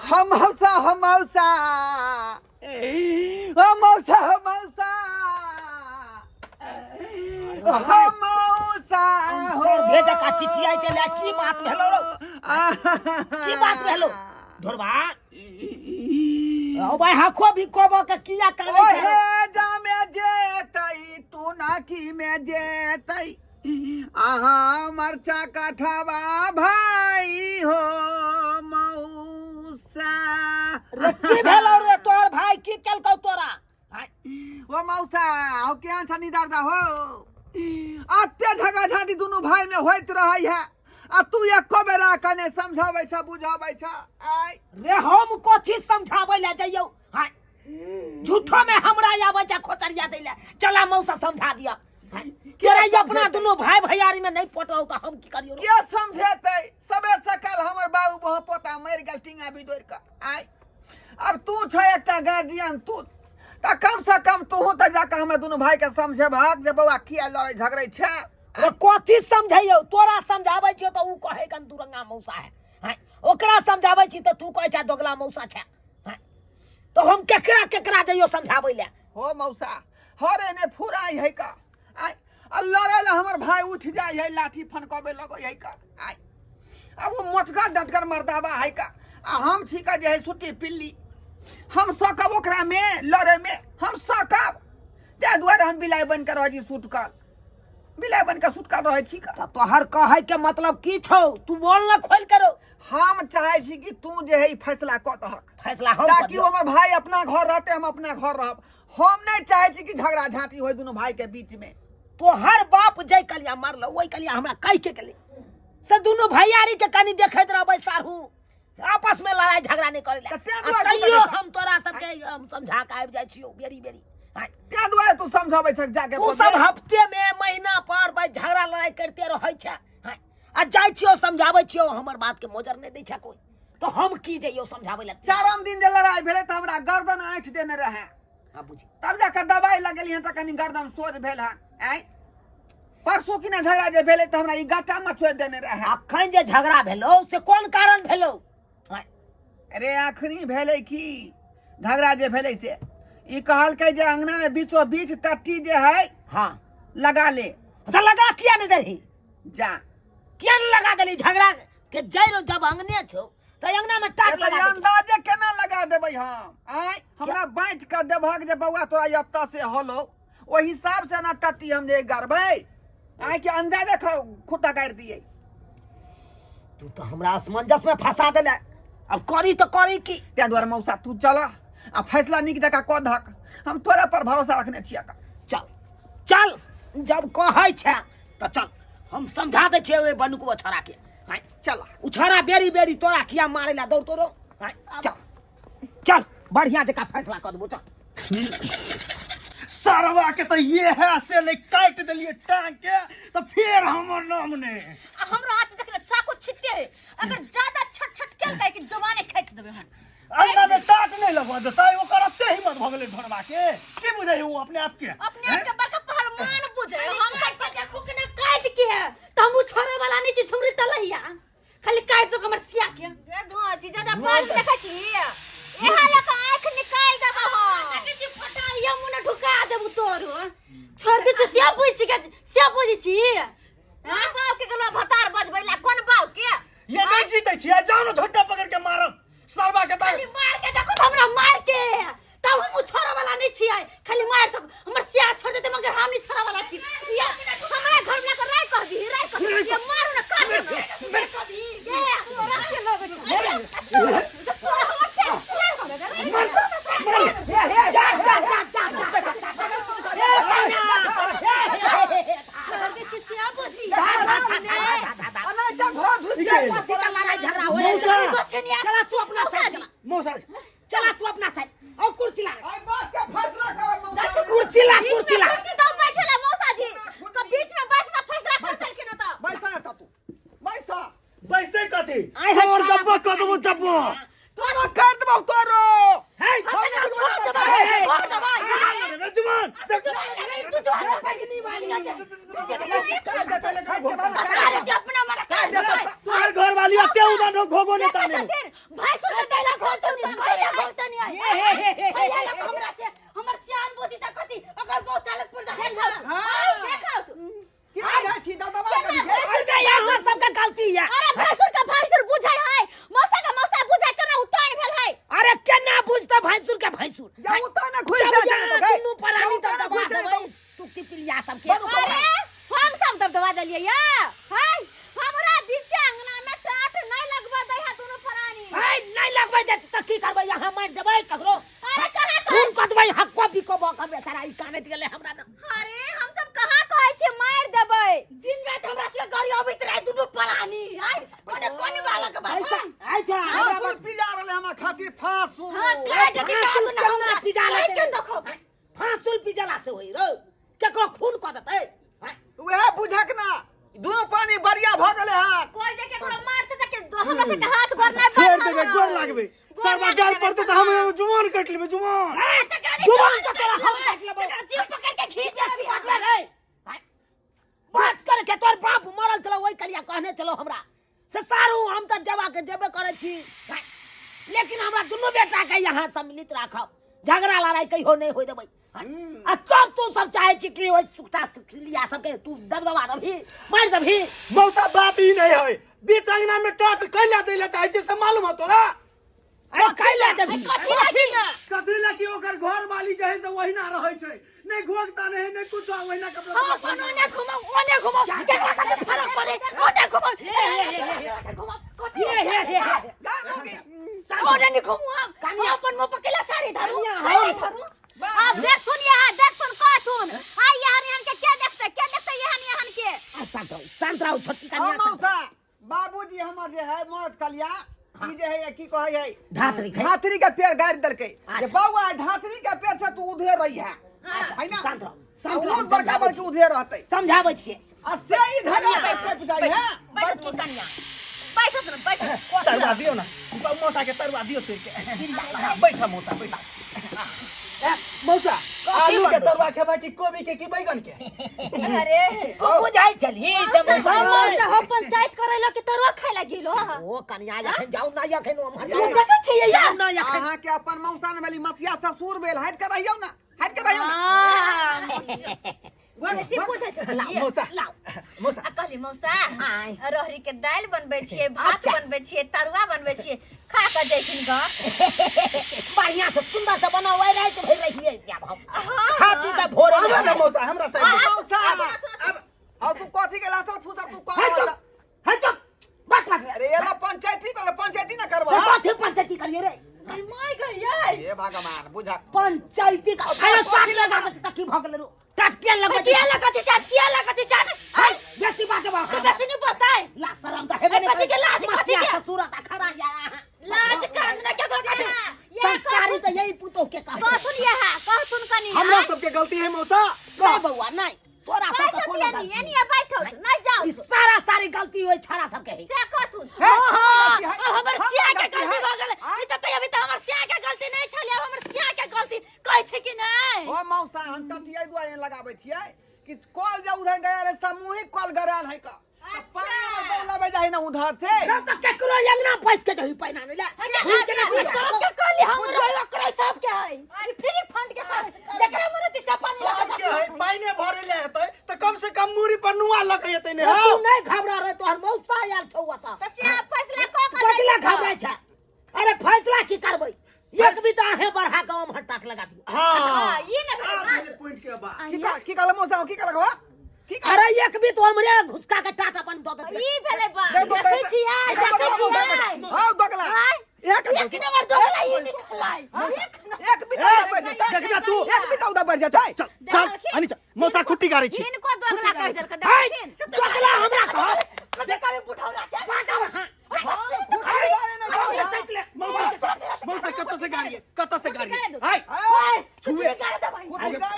हम मौसा, हम मौसा, हम मौसा, हम मौसा, हम मौसा हो। सर भेज का चिचियाई के ले की बात भेलो रो? की बात भेलो ढोरबा? ओ भाई हखो भी कोबो के किया काने छै? ओहे जामे जेतै तू नाकी में जेतै, अहाँ मरचा कठवा भाई हो मौसा। रे की भेलो रे तोहर भाई? की केलकौ तोरा भाई? ओ मौसा, हो केहन छ निदारदा हो? अते झगड़ा झांटी दुनू भाई में होइत रहै है आ तू एको बेरा कने समझाबै छ बुझाबै छ? आय रे, हम कथी समझाबै ले जइयौ? हाय, झूठो में हमरा आबै छै खोचरिया दै ले, चला मौसा समझा दिया। तोरा ई अपना दुनू भाई भैयारी में नहीं पटौ तऽ हम की करियौ? के समझेतै? सबेर सकाल हमर बाबू बहु पोता मरि गेल टींगा बिदोरि कऽ। आय, अब तू छ एकटा गार्जियन, तू तऽ कम से कम तूहू तऽ जाकऽ हमरा दुनू भाई के समझेबहक जे बौआ किया लड़ै झगड़ै छै। रे कथी समझैयौ? तोरा समझाबै छियौ तऽ ऊ कहै कन दुरंगा मौसा है। हाँ, ओकरा समझाबै छी तऽ तू कहै छै दोगला मौसा छै। हाँ, तऽ हम केकरा केकरा जइयौ समझाबै ले? हो मौसा, हर एने फुराइ है का। आय, आ लड़ै ला हमर भाई उठ जाइ है, लाठी फनकबे लगै है का। आय, आ वो मोटगर डटगर मर्दाबा है का, आ हम छी का जे है सुट्टी पिल्ली। हम सकब ओकरा में लड़े में? हम सकब? ताहि दुआरे हम बिलाइ बनि कऽ रहै छी सुटकल, बिलाइ बनि कऽ सुटकल रहै छी का। तऽ तोहर कहै के मतलब की छौ? तू बोल न खोल के रो। हम चाहै छी कि तू जे है ई फैसला कऽ दहक। फैसला हम ताकि हमर भाई अपना घर रहते, हम अपना घर रहब। हम नहीं चाहे छी कि झगड़ा झांटी होय दुनू भाई के बीच में। तोहर बाप जै कलिया मरलो ओहि कलिया हमरा कहि के गेलै से दुनू भैयारी के कनी देखैत रहबै साहू, आपस में लड़ाई झगड़ा नहीं करे तऽ तें ला। दुआरे तू तैयो बजै छह। हम तोरा सबके हम समझा के आबि जाइ छियौ बेरी बेरी। हाँ, तें दुआरे तू समझाबै छक जाके। तू सब हफ्ते में महीना पर भाई झगड़ा लड़ाई करते रहै छै। हाँ, आ जाइ छियौ समझाबै छियौ, हमर बात के मोजर नहि दै छै कोई, तो हम की जइयौ समझाबै लए? चारम दिन जे लड़ाई भेलै तऽ हमरा गर्दन ऐंठ देने रहै। हाँ बुझी। तब जाके दवाई लगेली हन तऽ कनी गर्दन सोझ भेल हन। आँय, परसू कि ना झगड़ा जे भेलै तऽ हमरा ई गट्टा मचोड़ि देने रहै। अखन जे झगड़ा भेलौ से कोन कारण भेलौ? आँय, अरे अखनी भेलै की झगड़ा जे भेलै से ई कहलकै जे अंगना में बीचो बीच टट्टी जे है हाँ लगा ले। तऽ लगा किया नहि देलही? जा। किया नहि लगा देली? झगड़ा के जड़ि जब अंगने छौ तऽ अंगना में टाट एतऽ लगा देली। अंदाजे केना लगा देबै हम? आँय, हमरा बाँटि कऽ देबहक जे बौआ तोरा एतऽ से होलो, ओहि हिसाब से ना टट्टी हम जे गाड़बै। आँय, कि अंदाजे खुट्टा गाड़ि दियै? तू तऽ हमरा असमंजस में फंसा देले, अब करी तऽ करी की? ताहि दुआरे मौसा तू चल आ फैसला नीक जकाँ कऽ दहक, हम तोरा पर भरोसा रखने छियै। चल चल, जब कहै छै तऽ चल, हम समझा दै छियै ओहि बनुकबो छौड़ा के। आँय, चल। उ छौड़ा बेरी बेरी तोरा किया मारै ला दौड़तो रहो? आँय, चल चल, बढ़िया जकाँ फैसला कऽ देबो, चल। सरवा के तो ये है से ले काट देलिए टांग के तो फिर हमर नाम ने आ हमरो हाथ देख ले, चाकू छित्ते है, अगर ज्यादा छट छट केल काहे कि जवाने काट देबे हम। अंगना में टाट नहीं लगवा देता, ओकर एते हिम्मत भ गेलै ढोरबा के। की बुझै ओ अपने आप के? अपने आप के बड़का पहलवान बुझे। हम काट के देखो कि ना काट के त हम उ छोड़े वाला नहीं छी, छुरी तलैया खाली काट दो हमर सिया के। गे धोसी ज्यादा पास देखै छी, एहा लक आंख निकाल देबो हम। देखै छी फटाइया मुंह ने ढुका देबो तोरो। छोड़ दे छी, सिया बुझ छी के सिया बुझ छी। कोन बाप के गेलो भतार बजबै ला? कोन बाप के? ये नहीं जीते छी, जाओ ना झोटा पकड़ के मारब सरवा के। खाली मार के देखो त हमरा, मार के तब हम छोड़े वाला नहीं छियै। खाली मार तक हमर सिया छोड़ देते मगर हम नहीं छोड़े वाला छी। ये हमरा घर में लाके राय कह दी, राय कह दी। ये मारू ना काट ना कह दी। ये तोरा के लोग तोरा हमर सिया जा जा जा जा जा। छोड़ दे छी सिया बुझी। अना जा घर घुस गेल। कथी का लड़ाई झगड़ा होय? चला तू अपना साइड चला। मौसा। चला तू अपना साइड और कुर्सी ला। एहि बात के फैसला करब मौसा। कुर्सी ला, कुर्सी ला। कुर्सी दो बैठे ला मौसा जी के बीच में बैठ के फैसला कर चलखिन त। बैसा एतऽ तू बैसा। बैसते कथी? आइ हे सर चला। जब्बा कऽ देबो जब्बा। तोरो कर देबौ तोरो। हे, छोड़ देबै, छोड़ देबै। रे जुबान देख। तू जुबान अपना मरा तोहर घर वाली अते उदान घोगो नेता ने भैंसुर के दैला घोट देबै त की करबै यहाँ मारि देबै ककरो अरे कहाँ खून कऽ देबै हक्को बिको बक हम बेचारा ई कानैत गेलै हमरा न अरे हम सब कहाँ कहै छियै मारि देबै दिन राति हमरा सबके गाड़ी अबैत रहै दुनू प्राणी आइ कोने कोने वाला के बात ऐसा आइ छोड़ा हमरा फांसुल पिजा रहले हमरा खातिर फांसुल हां काट दे फांसुल काट ना केना हमरा पिजा काट लेतै के देखो फांसुल पिजला से होई रो केकरो खून कऽ देतै आँय, वएह बुझक ना दुनू पानी बढ़िया भऽ गेलै हन कोई जे केकरो मारते त के हमरा सबके हाथ गोर नहि छोड़ बढ़ल देबै हौ। गोर लागबै गोर सरवा लागि गाल देबै पड़तै तऽ सरवा। हम जुबान काटि लेबै जुबान जुबान तऽ तोरा हम काटि लेबौ। तकरा जीभ पकड़ के खींच बेसी बात रे आँय, बात करे के तोर बाप मरल छलो ओहि कलिया कहने छलो हमरा से सारू हम तऽ जवा के जेबे करै छी आँय, लेकिन हमरा दुनू बेटा के यहाँ सम्मिलित राखब झगड़ा लड़ाई कहियो नहि होय देबै आ तब तू सब चाहे छी कि ओहि सुखता सुखलिया सबके तू दबदबा दबही मारि दबही मौसा बात ई नहीं है बीच अंगना में टाट कैला दै ला चाहे छै से मालूम हो तोरा अरे कैला देबही कथी लागी कथी ला कि ओकर घर वाली जे है से वही ना रहै छै नहीं घोकता नहीं नहीं कुछ वही ना कपड़ा हम अपन ओने घुमाऊ ओने घुमाऊ केकरा कते फरक पड़े ओने घुमाऊ घुमाऊ कथी हे हे हे हे गा मोगी ओने नहीं घुमू हम हम अपन मुंह पकेला साड़ी धरू कनिया, कैला हम- धरू अब देख सुन यहाँ देख सुन का सुन आई यहाँ यहाँ के क्या देखते क्या देखते यहाँ यहाँ के आ, शांत रहो शांत रहो छोटकी आ कन्या शांत रहो। मौसा बाबूजी हमर जे है मौत कलिया ई जे है की कहै है धात्री के। धात्री के पेड़ गाड़ि देलकै जे अच्छा। बौआ धात्री के पेड़ से तू उधे रही है है ना शांत रहो शांत आ रहो उ बड़का बड़की उधे रहतै समझाबै छियै आ से ई धरे बैठ के पिटाई है बैठ कन्या बैठ सुन बैठ तरुआ दियो ना मौसा के तरुआ दियो तोड़ के हाँ, बैठ मौसा बैठ मौसा आलू के तरुआ खेबै कि कोबी के कि बैगन के अरे तू बुझाइ छलही से हम से हम पंचायत करे लो कि तरुआ खाए लगी लो ओ कन्या एखन जाउ ना एखन ओम्हर जाउ तू देखै छियै जाउ यार ना एखन अहाँ के अपन मौसा ने भेली मसिया ससुर भेल हटि के रहियौ ना हटि के रहियौ ना हां बेसी पूछै छै मौसा लाउ मौसा आ कहली मौसा आय। रहरी के दालि बनबै छियै भात अच्छा। बनबै छियै तरुआ बनबै छियै खा कऽ जैथिन घर बढ़िया से सुंदर से बनाओ आइ राति भरि रहियै जाब हम खा पी के भोरे आबे ना मौसा हमरा साइड मौसा अब तू कथी के लासल फूसल तू है कह चुप है चुप बात बात अरे एला पंचायती कर पंचायती ना करबा कथी पंचायती करिए रे माय गई हे भगवान बुझा पंचायती का अरे साथ लगा के तकी भऽ गेल रो टाट किया लगबै किया लगत छै किया लगत छै है बेसी बात बा तो बेसी नहीं बताए ला शरम त हेबे ए, कथी के लाज, कथी मसिया के? ससुर त खड़ा या लाज कान ना क्या करो कथी संस्कारी त यही पुतोह के कहते कह सुन यहाँ कह सुन कनी हमरा सबके गलती है मौसा नहीं बउआ नहीं तोरा सब के कोनो गलती एनिया बैठो नहीं जाओ ई सारा सारी गलती होई छाड़ा सबके है से कहथुन हे, हमर गलती है, हमर हमर सिया के गलती गलती है। भऽ गेलै ई त तैयो अभी त हमर सिया के गलती नहीं छलै हमर सिया के गलती कहै छै कि नहीं ओ मौसा हम टटिया दुआरे लगाबै छियै कि कल जे उधर गया रहे सामूहिक कल गरायल है का तऽ पानी और बौलाबै जाइ ना उधर से ना त केकरो अंगना पैस के जही पैना नहीं ले हम केना ई सबके कहली हमरो है ओकरो सबके है ई फ्री फंड के कर जकरा मन तिसा पानी लगा सबके है पाइने भरे ले हेतै तऽ कम से कम मूड़ी पर नुआ लगेतै ने तू हौ नहीं घबरा रे तोहर मौसा आयल छौ ओतऽ त सिया फैसला क क कथी ला घबराइ छै अरे फैसला की करबै एक भी तऽ अहें बढ़ा के ओम्हर टाट लगा दियौ हाँ ई ने भेलै आब बात। भेलै पॉइंट के बात की कह की कहल मौसा की कहलक हो की कहल अरे एक भी तो हमरे घुसका के टाट अपन दऽ देतै ई भेलै बात देख दो देखै छियै देख दो देखै छियै हां दोगला आय, एक एक नंबर दोगला ई निकलै एक नंबर एक बिता उधर बढ़ जेतै देख जा तू। एक बिता उधर बढ़ जेतै चल चल अनी चल मौसा खुट्टी गाड़ै छी हिनको दोगला कहि देलकै है देखथिन दोगला हमरा कह कते करे बुढ़ौरा के बाजब हाँ मौसा मौसा कतऽ से गाड़ी कतऽ से गाड़ी हाय हाय छुए गाड़ देबै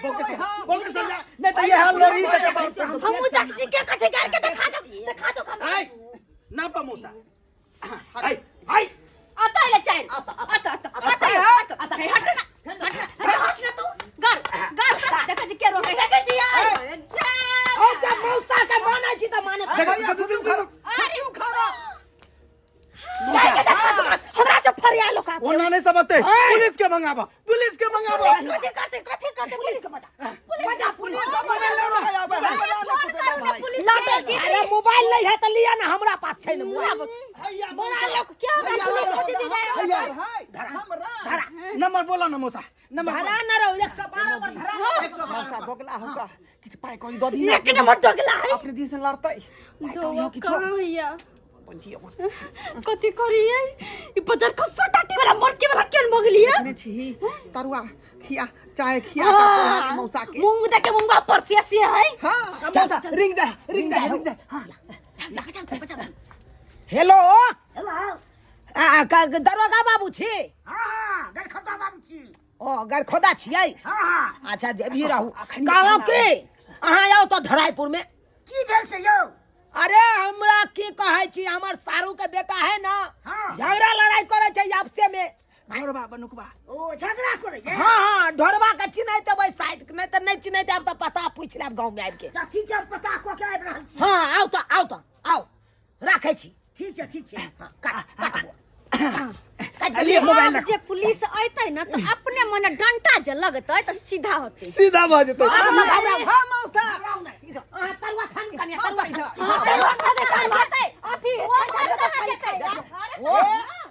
बोके से बोके से नहीं तो ये हाल लड़ी से बात हमहूँ देख छी के कथी गाड़ के देखा दो देखा दो हमरा हाय ना पा मौसा हाय हाय अतः ले चारि अतः अतः अतः अतः हट ना हट ना हट ना तू गाड़ गाड़ देखै छी के रोकै देखै छी यार और जब मौसा के मानै छी तऽ माने अरे भैया तू खड़ा तू खड़ा गाड़ के देखा दो हमरा से फरिया लोग ओना नहीं समझते पुलिस के मंगाबा पुलिस के मंगाबा पुलिस कथी करते कथी करते पुलिस के बजा बजा पुलिस पुलिस मोबाइल ले आबै पुलिस के छी अरे मोबाइल नहीं है तऽ लिया ना हमरा पास छै ने मोबाइल बोला लोग क्या होगा पुलिस कथी दी जाए हाय हमरा धरा नंबर बोला ना मौसा नंबर धरा ना रहो 112 पर धरा ना मौसा बोगला होगा किछु पाइ कौड़ी दऽ दी एक नंबर दोगला है अपने दिन से लड़तै पाइ कौड़ी हो किछु भैया बजियो। कथी करिए ई बजार खसो टाटी वाला मरके वाला केन भगलिए। देखने छी तरुआ खिया चाहे खिया का कोल्हारी मौसा के मूंग दे के मूंगा पर से से है। हाँ। मौसा रिंग जा, रिंग जा, रिंग जा। हाँ। बचाओ बचाओ बचाओ। हेलो। हेलो। आ, दरोगा बाबू छी? हाँ हाँ, गरखदा बाबू छी। ओ गरखोदा छियै? हाँ हाँ। अच्छा जे भी रहू, अखन कहलहुँ की अहाँ आउ तऽ धराईपुर में। की भेल से यौ? अरे हमरा की कहै छी, हमर सारू के बेटा है ना, हाँ। झगड़ा लड़ाई करे छै आपसे में। ढोरबा बनुकबा। ओ झगड़ा करे? हाँ हाँ, ढोरबा के चिन्है देबै शायद, नहीं तऽ नहीं चिन्है देब तऽ पता पूछि लेब गाँव में आबि के। तऽ ठीक छै, हम पता कऽ के आबि रहल छी। हाँ आउ तऽ, आउ तऽ, आउ, राखै छी। ठीक छै, ठीक छै। हाँ, काट काट काट। लिए मोबाइल आब रखो। जे पुलिस अयतै ने तऽ अपने मने डंटा जे लगतै तऽ सीधा होतै। सीधा भऽ जेतै। हाँ मौसा। अहाँ तरुआ छान कनिया, तरुआ छान। हाँ, तरुआ खाते तरुआ अथी ओ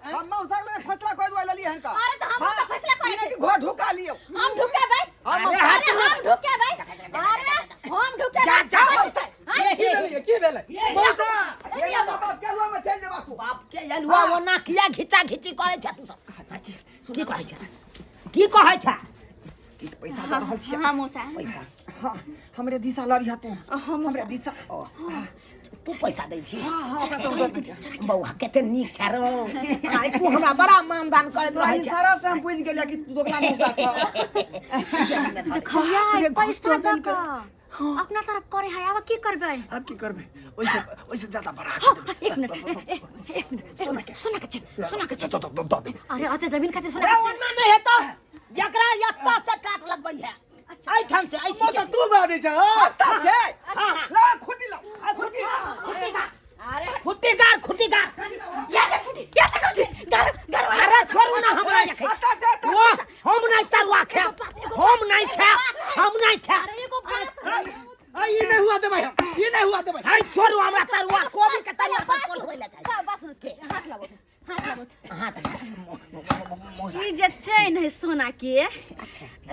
हम मौसा के फैसला कर दुआ लेलिए हन का। अरे तऽ हमहूँ तऽ फैसला करै छी। घर ढुका लियो। हम ढुकेबै। हाँ मौसा। अरे हम ढुकेबै, अरे हम ढुकेबै। जा, जा, मौसा। की भेलै, की भेलै मौसा? ये बाप के लुआ में चल जेबा तू। बाप के यलुआ ओना किया घिचा घिची करै छै तू सब? की कहै छै, की कहै छै? किछु पैसा दऽ रहल छियै। हाँ मौसा। पैसा? हाँ, हमरे दिशा लड़िहा तू। हमरे दिशा। ओ तू पैसा दै छी? हाँ हाँ, ओकरा तो दऽ दिहे। बौआ कते नीक छै रौ, आइ तू हमरा बड़ा मानदान करैत तोरा रहै छै। इशारा से हम बुझि गेलियै कि तू दोगला मौसा छ। देखलियै रे, घुस पैसा तो दऽ देलकै। कऽ अपना तरफ करे है, आब की करबै? आब की करबै? ओइसे ओइसे ज्यादा बढ़ा के हाँ, देबै। एक मिनट, एक मिनट, सोना के। सोना के चल, सोना के चल। दऽ दऽ दऽ देबै। अरे अते जमीन खातिर सोना रे के चल। ओना नहि हेतौ, जकरा एत्ता से काट लगबै है एहिठाम से ऐसी मौसा तू बाजै छ? हाँ? तब से हाँ हाँ। ला खुटी ला। खुटी खुटी गाड़। अरे खुटी गाड़, खुटी गाड़। या जा खुटी, या जा खुटी, घर घर वाला। अरे छोड़ू ना हमरा एखन। अच्छा से वो हम नहीं तरुआ खायब, हम नहीं खायब, हम नहीं खायब। अरे एगो बात है। आ ई नहीं हुआ देबै हम, ई नहीं हुआ देबै। है छोड़ू हमरा तरुआ, कोबी के तरुआ पर कोन होय ला चाही। बात सुनू, हाथ लाबो, हाथ लाबो। हाथ। ई जे चैन है सोना के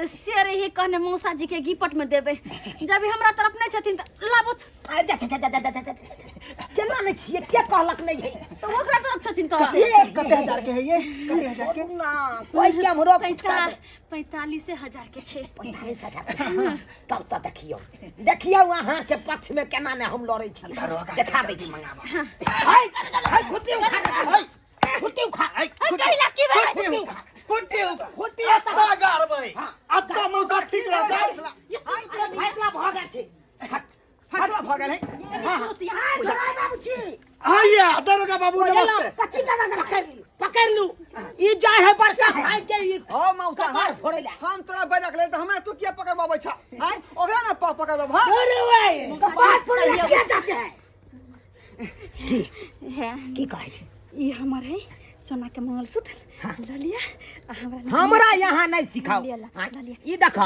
से रही कहने मौसा जी के गिपट में देबै, जब ई हमरा तरफ नहीं छथिन तऽ लाबो। आ, जा जा जा जा जा जा जा। केना नहि छियै, के कहलक नहि है? तऽ ओकरा तरफ छथिन तऽ कते हजार के है ये? कते हजार के? छोड़ू ना, कोई केम्हरो कुछ कर दे। 45,000 के छै। 45,000? तब तऽ देखियौ, देखियौ अहाँके पक्ष में केना ने हम लड़ै छी, देखा दै छी। है है, खुट्टी उखाड़, है खुट्टी उखाड़, है कहिला की भेलै? खुट्टी उखाड़। कुट्टी उखाड़। खुट्टी। अत्ता गाड़बै, अत्ता मौसा ठीक रहतै। ये सुन, अरे फैसला भऽ गेल छै। फैसला भऽ गेल है। ये सुन, आ धराई बाबू छी। आइए दरोगा बाबू, नमस्ते। कथी जाना जरा पकड़ लू, पकड़ लू, ई जाय है बड़का भाई के ई हो मौसा। कपार फोड़ै ला। हम तोरा बजक लेल तऽ हमरा तू किया पकड़बाबै छ? आँय, ओकरा ने पकड़बाब। हाँ। अरे ओए कपार फोड़े ला किया जाते हैं? की है की कहै छै? ई हमर है सोना के मंगलसूत्र ल लिया आ हमरा हमरा यहाँ नहीं सिखाओ। लिया ला, हाँ, ल लिया। ई देख,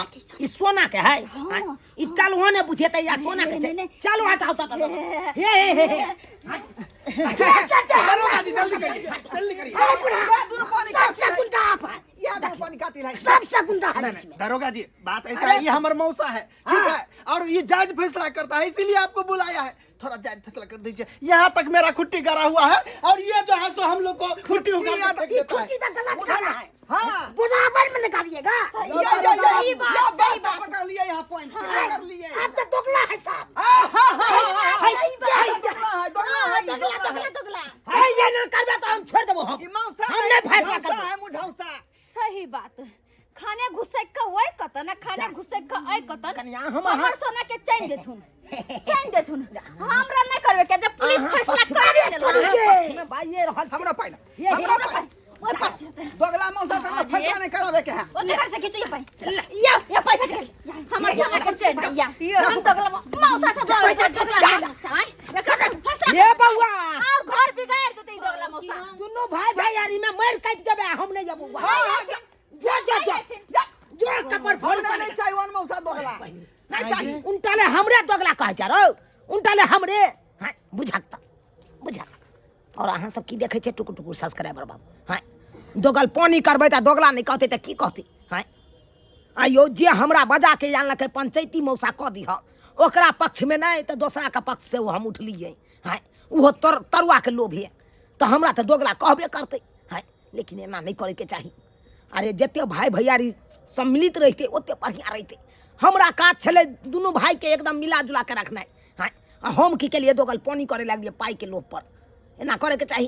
ई सोना के है। हाँ, हाँ, ई चलहो ने बुझेतै या सोना के नहीं, छै। नहीं। चलो हटाओ तब। हे हे हे हे। दरोगा जी जल्दी करिए, जल्दी करिए। अरे बुढ़ा, दुनू पानी सबसे कातिल है। गुंडा आप है। इएह दुनू पानी कातिल है। सबसे गुंडा है नहीं, बीच नहीं, में। दरोगा जी बात ऐसा है, ये हमारा मौसा है, ठीक है, और ये जायज फैसला करता है, इसीलिए आपको बुलाया है। थोड़ा जायज फैसला कर दीजिए। यहाँ तक मेरा खुट्टी गड़ा हुआ है और ये जो है सो हम लोग को खुट्टी उखाड़ के फेंक ये देता है। खुट्टी तो गलत खाना है। हाँ। बराबर में निकालिएगा। या या या। सही बात, या सही बात बात। पकड़ लिए, यहाँ पॉइंट पकड़ लिए। आप तो दोगला है साहब। है, दोगला है, दोगला है, दोगला दोगला दोगला है। दोगला है, ये ना करबे तो हम छोड़ देबो। हम ई मौसा हम नहीं फैसला झौसा करबो। है, मुझौसा। सही बात, खाने घुसक के ओइ कतन आ खाने घुसक के ऐ कतन। कनिया, हम हमर सोना के चैन देथुन, चैन देथुन, हमरा नहीं करबे के जब पुलिस अहाँ फैसला पक्ष- कर अरे देलक। थोड़ी के। पक्ष में भाइये रहल छी। हमरा पाइ ये हमरा पाइ। ओइ पास रहतै। दोगला मौसा से हमरा फैसला नहीं करावे के है। ओ तेकर से खींचो ये पाई, या या पाई फट गेल। हमर सोना के चैन या हम दोगला मौसा से पैसा दोगला मौसा आय एकरा से फैसला ये बौआ और घर बिगाड़ देतै दोगला मौसा। दुनू भाई भाईयारी में मारि काटि देबै, हम नहीं जेबौ। जो जो जो जो कपर फोड़। हमरा नहीं चाहिए वन मौसा दोगला नहीं चाहिए। उनटाले हमरे दोगला कहै छै रौ, उनटाले हमरे। हाँ बुझक तऽ बुझक। और अहाँ सब की देखै छियै टुकुर टुकुर सब्सक्राइबर बाबू? हाँ दोगल पानी करबै तऽ दोगला नहि कहतै तऽ की कहतै? हाँ आइयो जे हमरा बजाके आनलकै पंचैती मौसा कऽ दिह, ओकरा पक्षमे नहि तऽ दोसराके पक्ष से ओ हम उठलियै। हाँ ओहो तर तरुआके लोभ यऽ तऽ हमरा तऽ दोगला कहबे करतै। हँ, लेकिन एना नहि करैके चाही। अरे जते भाय भैयारी सम्मिलित रहितै ओते बढ़िआँ रहितै। हमरा काज छलै दुनू भायके एकदम मिला जुला के रखनाइ। हँ, आ हम की केलियै, दोगल पानी करे लगलियै पाइके लोभपर। एना करैके चाही।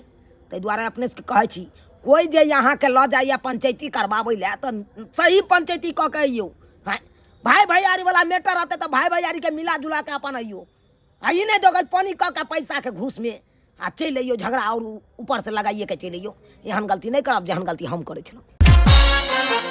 ताहि दुआरे अपने सबके कहै छी, कोइ जे अहाँके लऽ जाइए पंचैती करबाबै लए तऽ सही पंचैती कऽ के अइयौ। हँ, भाय भैयारीवला मैटर रहतै तऽ भाय भैयारीके मिला जुला के अपन अइयौ, आ ई नहि दोगल पानी कऽ के पैसाके घूसमे आ चलि अइयौ, झगड़ा आओर ऊपरसँ लगाइए के चलि अइयौ। एहन गलती नहि करब जेहन गलती हम करै छलहुँ।